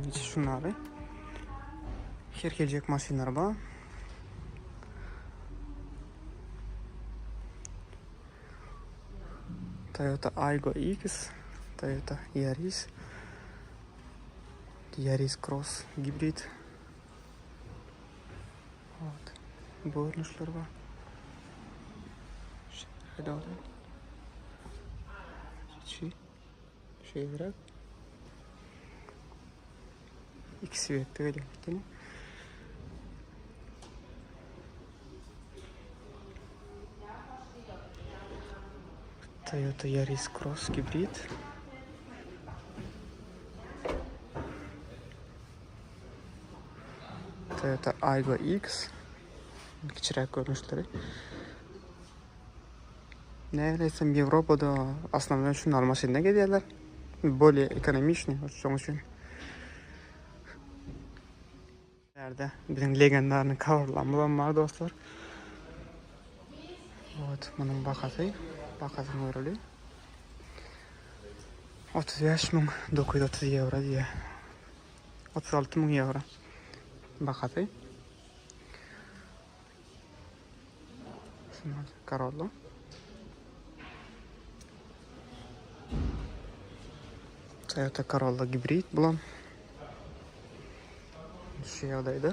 Içi şunlary. Her geljek maşynlar bar. Toyota Aygo X, Toyota Yaris, Yaris Cross gibrid. Вот. Bu görnüşler bar. Şeýle İçi şeýleräk. İki svetde gelýär ekeni. Toyota Yaris Cross gibrid. Toyota Aygo X kiçiräk görnüşleri. Nähili aýtsam Ýewropada osnovnoý şunlar maşynda gezýärler. Bolее ekonomiçnyý şoň üçin. Bärde biziň legendarnyý Corolla'myzam bar dostlar. Вот munuň bahasy, bahasyny göreli. 35930 ýewro diýýär. 36 müň ýewro bahasy. Corolla. Toyota Corolla gibrid bulam. Şu ýagdaýda.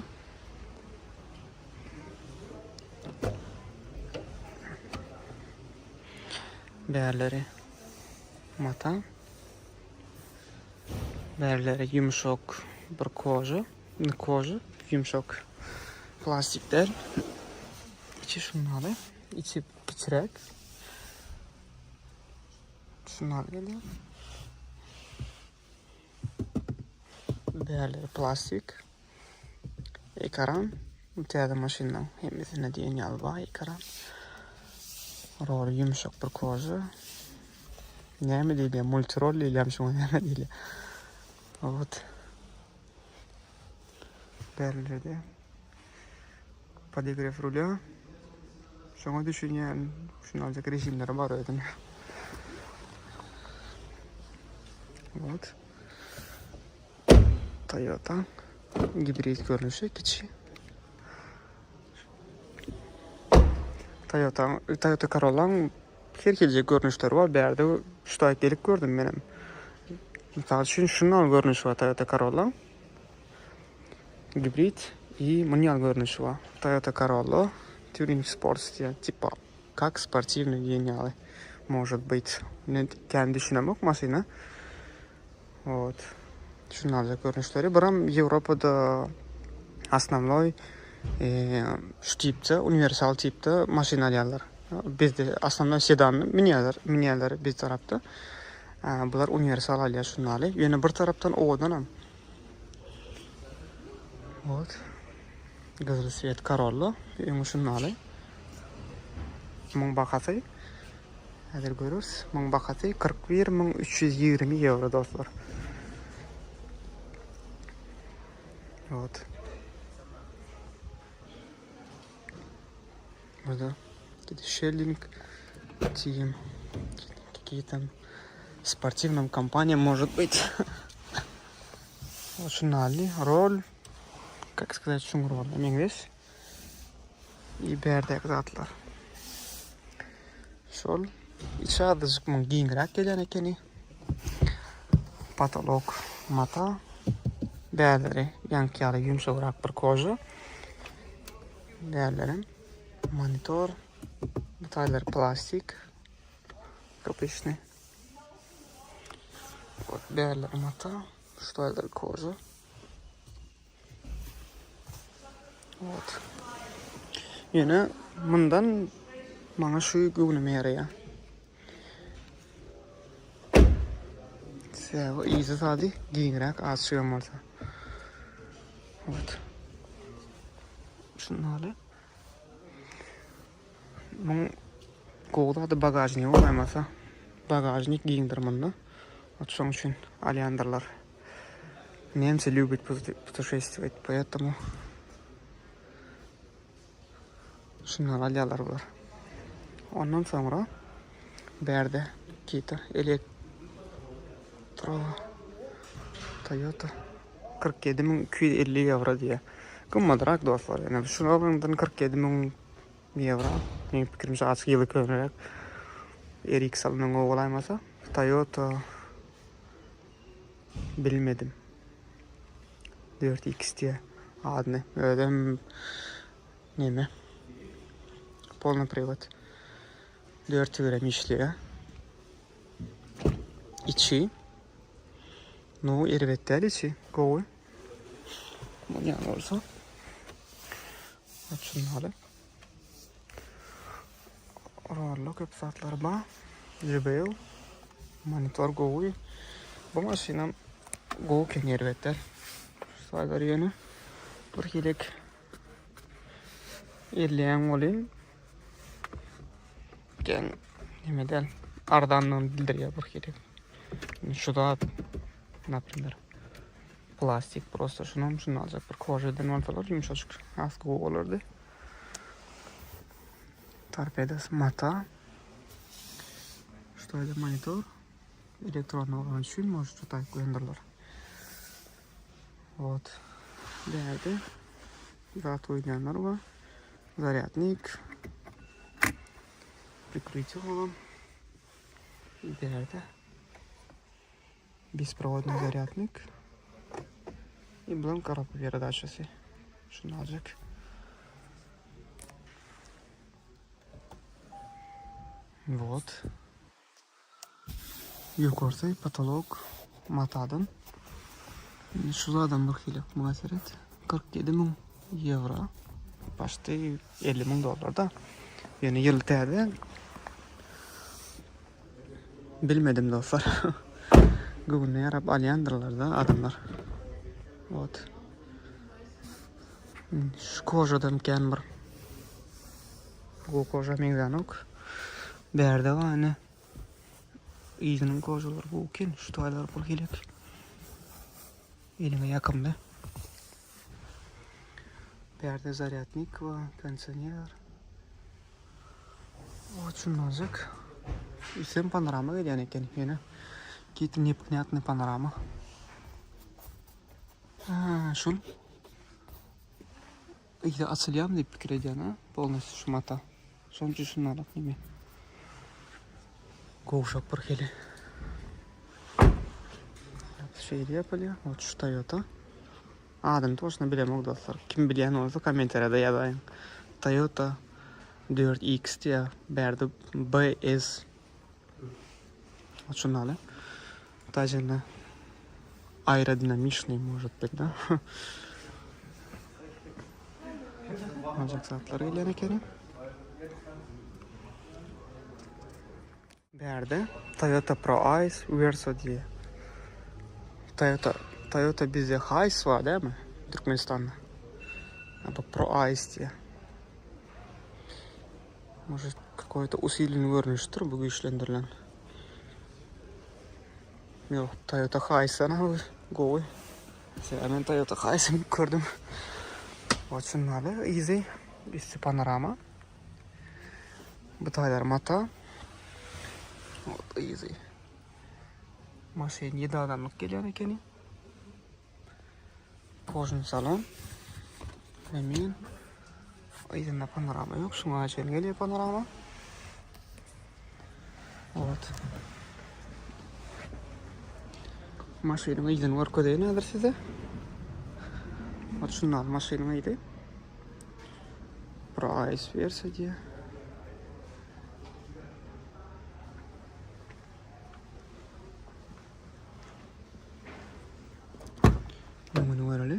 Bärleri mata. Bärleri ýumşak bir koža. Koža, ýumşak plastik däl. Içi şundaly. Içi kiçiräk. Şunlar gelýär. Bärleri plastik. Ekran. Täze maşynlaň hemmesinde diýen ýaly bar ekran. Roly ýumşak bir koža. Näme diýilýär? Multirol diýilýärmi şuňa näme diýilýär? Ot. Bärlerde podogrew rulýa. Şoňa düşünýän, şuny aljak režimleri bar özüne. Ot. Toyota gibrid görnüşi kiçi. Toyota Toyota Corolla Her hili görnüşleri bar. Bärde şu taýyp gelip gördüm menem. Mysal üçin şundan görnüşi bar Toyota Corolla. Gibrid i munýal görnüşi bar. Toyota Corolla Touring Sports diýen tipa как sportiwnyý diýen ýaly может быть. Men kän düşünemok maşyna. Wot. Şundan görnüşleri. Biram Ýewropada osnovnoý şu tipde, uniwersal tipde maşyn alýarlar. Bizde osnovnoý sedan münýärler, münýärler biz tarapda. Bular uniwersal alýar şundaly. Ýöne bir tarapdan owadanam. Wot. Gyzyl svet Corolla. Öňi şundaly. Muň bahasy Häzir göreris. Muň bahasy 41320 ýewro dostlar. Вот. Burada Шеллинг Team. Какие-то спортивном компания может быть. Şunally rol. Как сказать, şuň rol. Meňzeş. I bärdäki zatlar. Şol içi azajyk muň giňräk gelýän ekeni. Potolok mata. Bärleri ýaňky ýaly ýumşagrak bir koža. Bärlerem monitor. Bu taýlary plastik. Obyçny. Bärleri mata. Şu taýlary koža. Ot. Ýöne mundan maňa şu göwnüme ýaraýar. Sebäbi yzy zady giňräk azjygam bolsa. Ot. Şundaly. Muň gowy zady bagažnigi bolaýmasa. Bagažnik giňdir munda. Ot şoň üçin alýandyrlar. Nemci любят putešestwowat, poetomu şundan alýarlar bular. Ondan soňra bärde Kita elektro Toyota. 47250 ýewro diýýär. Gymmadrak dostlar. Ýöne şuny alanyňdan 47000 ýewro. Meniň pikirimçe azajyk ýyly köneräk. RX alanyň gowy bolaýmasa. Toyota bilmedim. 4X diýýär adyny. Özem neme? Polny priwod. 4 tigirem işleýär. Içi. Nu erbet däl içi. Gowy. Muny ýaly bolsa. Açylmaly. Rollo köp zatlar bar. JBL. Monitor gowy. Bu maşynam gowy eken erbet däl. Şu ýöne bir hilek elleýän bolýan. Gen neme däl. Arzanlygyny bildirýär bir hili. Şu zat, naprimer, plastik prosta şunam şunu aljak bir kožadan bolsalar ýumşajyk has gowy bolardy. Torpedasy mata. Şu taýda monitor. Elektronny bolany üçin может şu taýda goýandyrlar. Wot. Bärde zat goýulýanlar bar. Zarýadnik. Prikrytiýe bolan. Bärde bespроводный zarýadnik. I bulam korobka peredaçasy. Şuny aljak. Вот. Ýokarsy potolok matadan. Indi şu zadam bir hili muňa seret. 47 müň ýewro. Başda 50 müň dollar da. Ýöne ýyl täze. Bilmedim dostlar. Göwnüne ýarap alýandyrlar da adamlar. Wot. Şu kožadan kän bir. Bu koža meňzänok. Bärde bar ine. Yzynyň kožalary gowy eken. Şu taýlar bir hilek. Eliňe ýakymly. Bärde zarýadnik bar, kondisioner. Oçunmajyk. Üstem panorama gelýän eken. Ýöne git neponyatny panorama. Ha, şul. Yzy açylýarmy diýip pikir edýän ha, polnostýu şu mata. Şonuň üçin şuny alak neme. Gowşak bir hili. Şeýle ýapylýar. Ot şu Toyota. Adyny toşna bilemok dostlar. Kim bilýän bolsa kommentariýada ýazaýyň. Toyota 4X diýýär. Bärde BS. Ot şuny alyň. Tažene aerodinamiçnyý может быть, da? Aljak zatlar gelýän ekeni. Bärde Toyota Pro Ice Verso diýýär. Toyota Toyota bizde Hiace bar dälmi? Türkmenistanda. Bu Pro Ice diýýär. Может, какой-то усиленный görnüşdir bu güýçlendirilen. Ýok, Toyota Hiace-dan bu gowy. Sebäbi men Toyota Hiace gördüm. Oçunmaly, easy. Üsti panorama. Bu taýlar mata. Easy. Maşyn 7 adamlyk gelýän ekeni. Kožny salon. Remin. Yzynda panorama ýok. Şuňa çenli gelýär panorama. Ot. Maşynyň yzyny görkezeýin häzir size. Ot şundan maşynyň yzy. Pro Ice wersiýa diýýär. Öňüni göreli.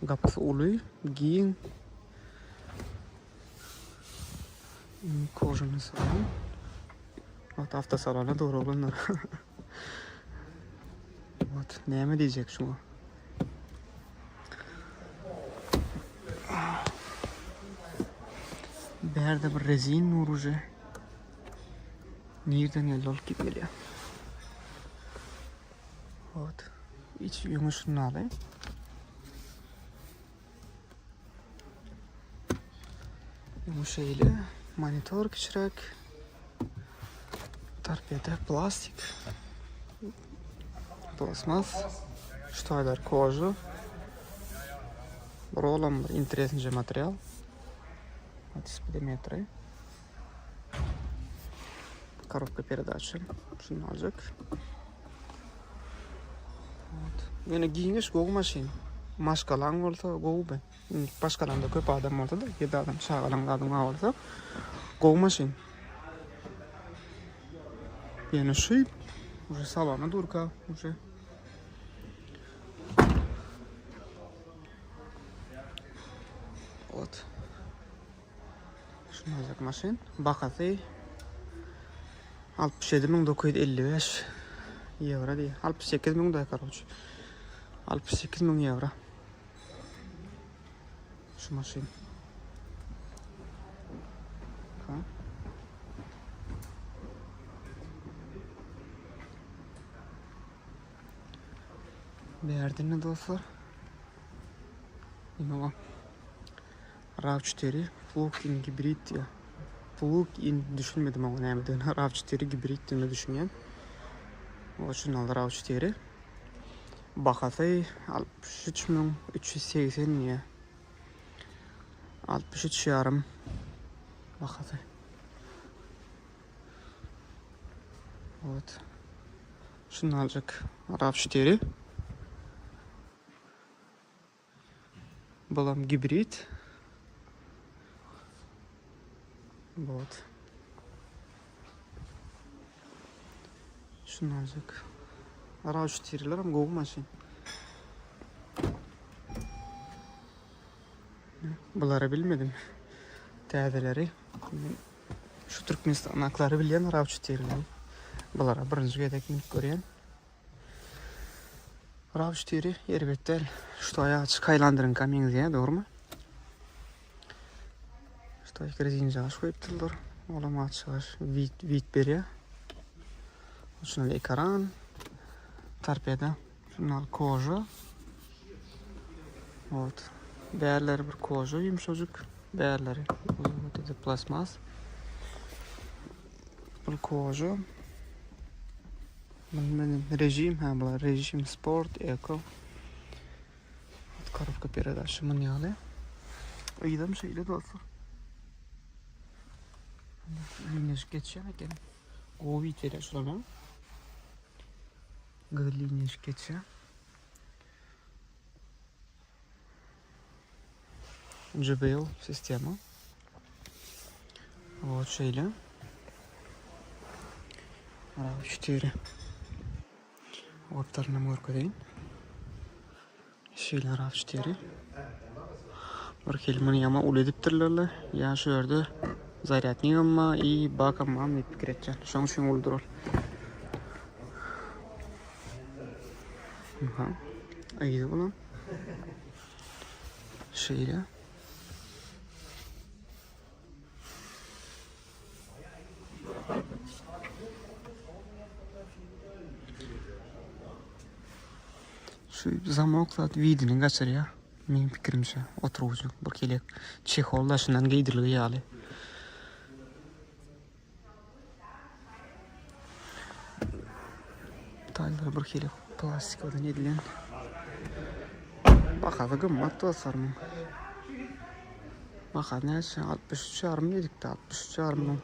Gapysy uly, giň. Kožany salon. Ot awtosalona dogry oglanlar. Ot näme diýjek şuňa? Bärde bir rezin nur uje. Nirden geldi ol gidip gelýär. Ot. Içi ýüňi şundaly. Bu şeýle monitor kiçiräk. Torpeda plastik. Plastmas. Şu taýlar koža. Bir olam bir interesnyje material. Hadi spidometri. Korobka peredaçy. Şuny aljak. Ýöne giňiş gowy maşyn. Maşgalaň bolsa gowy be. Başgalaňda köp adam bolsa-da, 7 adam çagalaň zadyň bar bolsa gowy maşyn. Ýöne şu уже salona durka уже Вот. Şunajak maşyn. Bahasy 67955 ýewro diýýär. 68 müň da karoç. 68 müň ýewro. Şu maşyn. Ha. Berdini dostlar. Ine o. RAV4 plug-in gibrid diýýär. Plug-in düşünmedim oňa nämedigini. RAV4 gibrid diýene düşünýän. O şundan RAV4. Bahasy 63380 diýýär. 63 ýarym bahasy. Evet. Şunu aljak. RAV4. Bulam gibrid. Вот. Şunu aljak. RAV4'ler hem gowy maşyn. Bulary bilmedim. Täzeleri. Şu Türkmenistandakyları bilýän RAV4'leri. Bulara birinji gezek münüp görýän. RAV4 erbet däl. Şu taýa açyk Highlander'yňka meňzeýär, dogrumy? Şu taýa rezinjagaş goýupdyrlar. Olam açyk wid wid berýär. Şundan ekran, torpeda, şundan koža. Вот. Bärleri bir koža ýumşajyk, bärleri вот это plastmas. Bu koža. Bilmedim. Rejim ha bular rejim sport eko. Korobka peredaçy mun ýaly. Yzam şeýle dostlar. Liniýaşyk geçýän eken. Gowy ýeterýär şular. Gyzyl liniýaşyk geçýär. JBL sistema. Вот şeýle. RAV4. Gapdalyny hem görkezeýin. Şeýle RAV4. Bir hili muny ýama uly edipdirler-le. Ýa şu ýerde zarýadnigem bar, i bakam bar diýip pikir etýän. Şonuň üçin uludyr ol. Aha. Yzy bulan. Şeýle. Şu zamok zat widini gaçyrýar. Meň pikirimçe oturgyjy bir kelek çehol daşyndan geýdirilgi ýaly. Taýlar bir hili plastikadan edilen. Bahasy gymmat dostlar muň. Bahasy näçe? 63 ýarym diýdik-de, 63 ýarym müň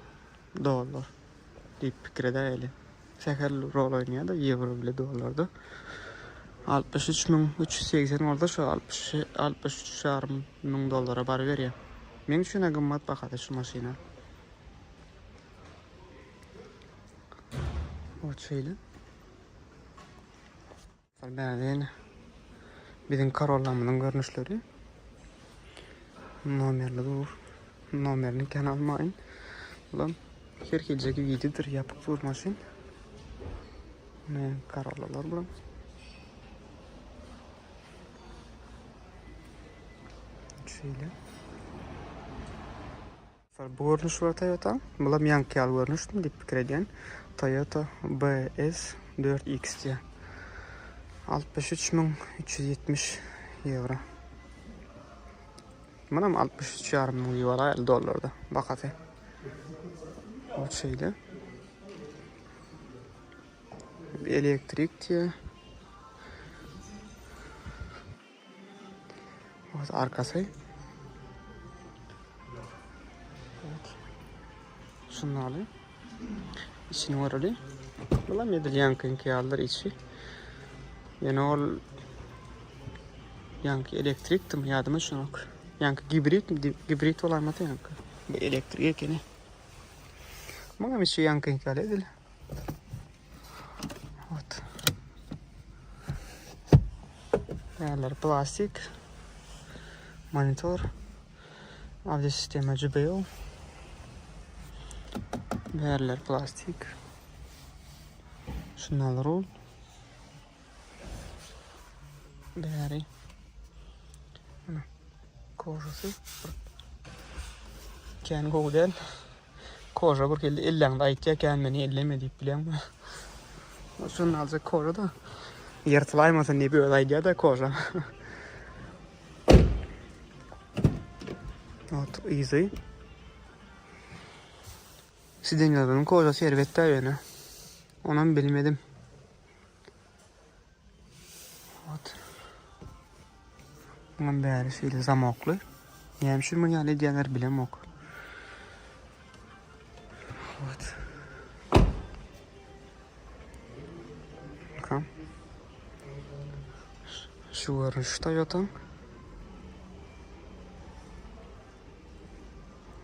dollar diýip pikir edäýeli. Sähel rol oýnaýar-da ýewro bile dollarda. 63 müň 380 bolsa şu 63 ýarym müň dollara baryberýär. Meň üçin-ä gymmat bahasy şu maşyna. Ot şeýle. Bärde biziň Corollamyzyň görnüşleri. Nomerli dur. Nomerini kän almaýyn. Bulam her hiljek wididir, ýapyk dur maşyn. Ne Corollalar bulam. Şeýle. Bu görnüş bar Toyota. Bulam ýaňky ýaly görnüşmi diýip pikir edýän. Toyota BS 4X diýýär. 63370 ýewro. Munam 63 ýarym müň diýip alaýaly dollarda bahasy. Ot şeýle. Elektrik diýýär. Ot arkasy. Evet. Şunları. Içini göreli. Bulam edil ýaňkyňky ýalydyr içi. Ýöne ol ýaňky elektrikdimi ýadyma düşenok. Ýaňky gibrid gibrid bolaýmasa ýaňky. Bu elektrik ekeni. Muňam içi ýaňkyňky ýaly edil. Ot. Bärleri plastik. Monitor. Audio sistema JBL. Bärler plastik. Şundan rul. Bäri. Ana. Kožasy. Kän gowy däl. Koža bir hili elleňde aýtýar kän meni elleme diýip bilýäňmi? Şundan aljak koža da. Ýyrtylaýmasyn diýip özi aýdýar da koža. Ot yzy. Sidenýalaryň kožasy erbet-dä ýöne. Onam bilmedim. Ot. Muňam bäri şeýle zamokly. Näme üçin muny ýaly edýärler bilemok. Ot. Bakalım. Şu görnüş Toyota.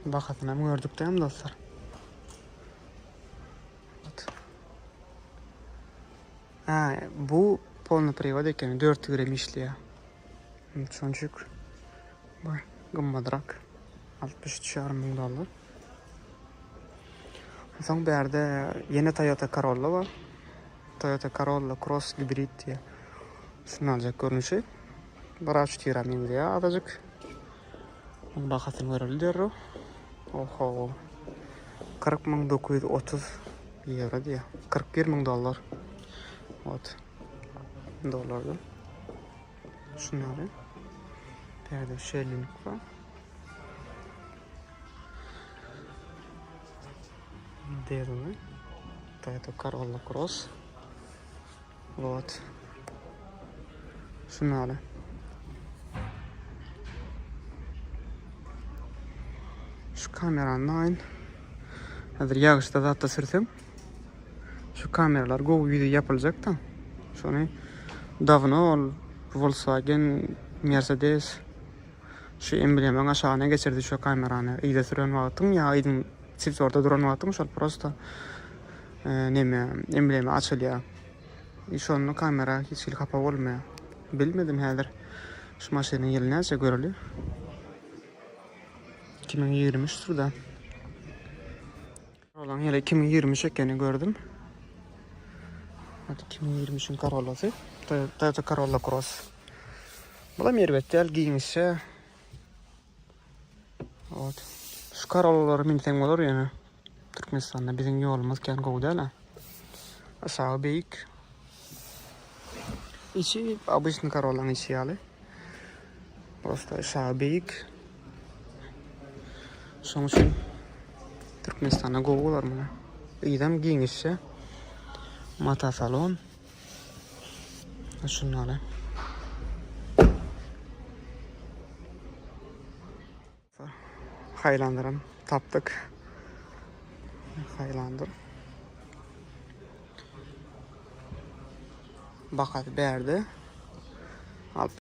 Bahasyny hem gördük değil mi dostlar? Evet. Ha, bu polny privod ekeni 4 tigirem işleýär. Şonçuk bu gymmadrak 63,5 müň dollar. Soň bärde ýene Toyota Corolla bar. Toyota Corolla Cross gibrid diýýär. Şuny aljak görnüşi. Bir aç tira meňzeýär azajyk. Muň bahasyny göreli derrew. Oho. 40930 ýewro diýýär. 41 müň dollar. Ot. Dollardan. Şuny alayım. Bärde şeýlelik bar. Modeli. Toyota Corolla Cross. Вот. Şuny aly. Şu kamerany aýyn. Häzir ýagyşda zatda sürsem, şu kameralar gowy ýüzi ýapyljak da. Şony dawno ol Volkswagen, Mercedes şu emblemaň aşagyna geçirdi şu kamerany. Yza süren wagtyň ýa yzyň siftorda duran wagtyň şol prosta neme emblema açylýar. I şonda kamera hiç hili hapa bolmaýar. Bilmedim häzir şu maşynyň ýyly näçe göreli. 2023 da. Corolla'ň ýyly 2023 ekeni gördüm. Hadi 2023-iň Corolla'sy. Toyota Corolla Cross. Bulam erbet däl, giňişje. Ot. Şu Corolla'lara minseň bolar ýöne. Türkmenistanda biziň ýolumyz kän gowy däl-ä. Aşagy beýik. Içi obyçny Corolla'ň içi ýaly. Prosta aşagy beýik. Şonuň üçin Türkmenistanda gowy bolar muňa. Yzam giňişje. Mata salon. Şunlary. Highlander'am tapdyk. Highlander. Bakasy bärde.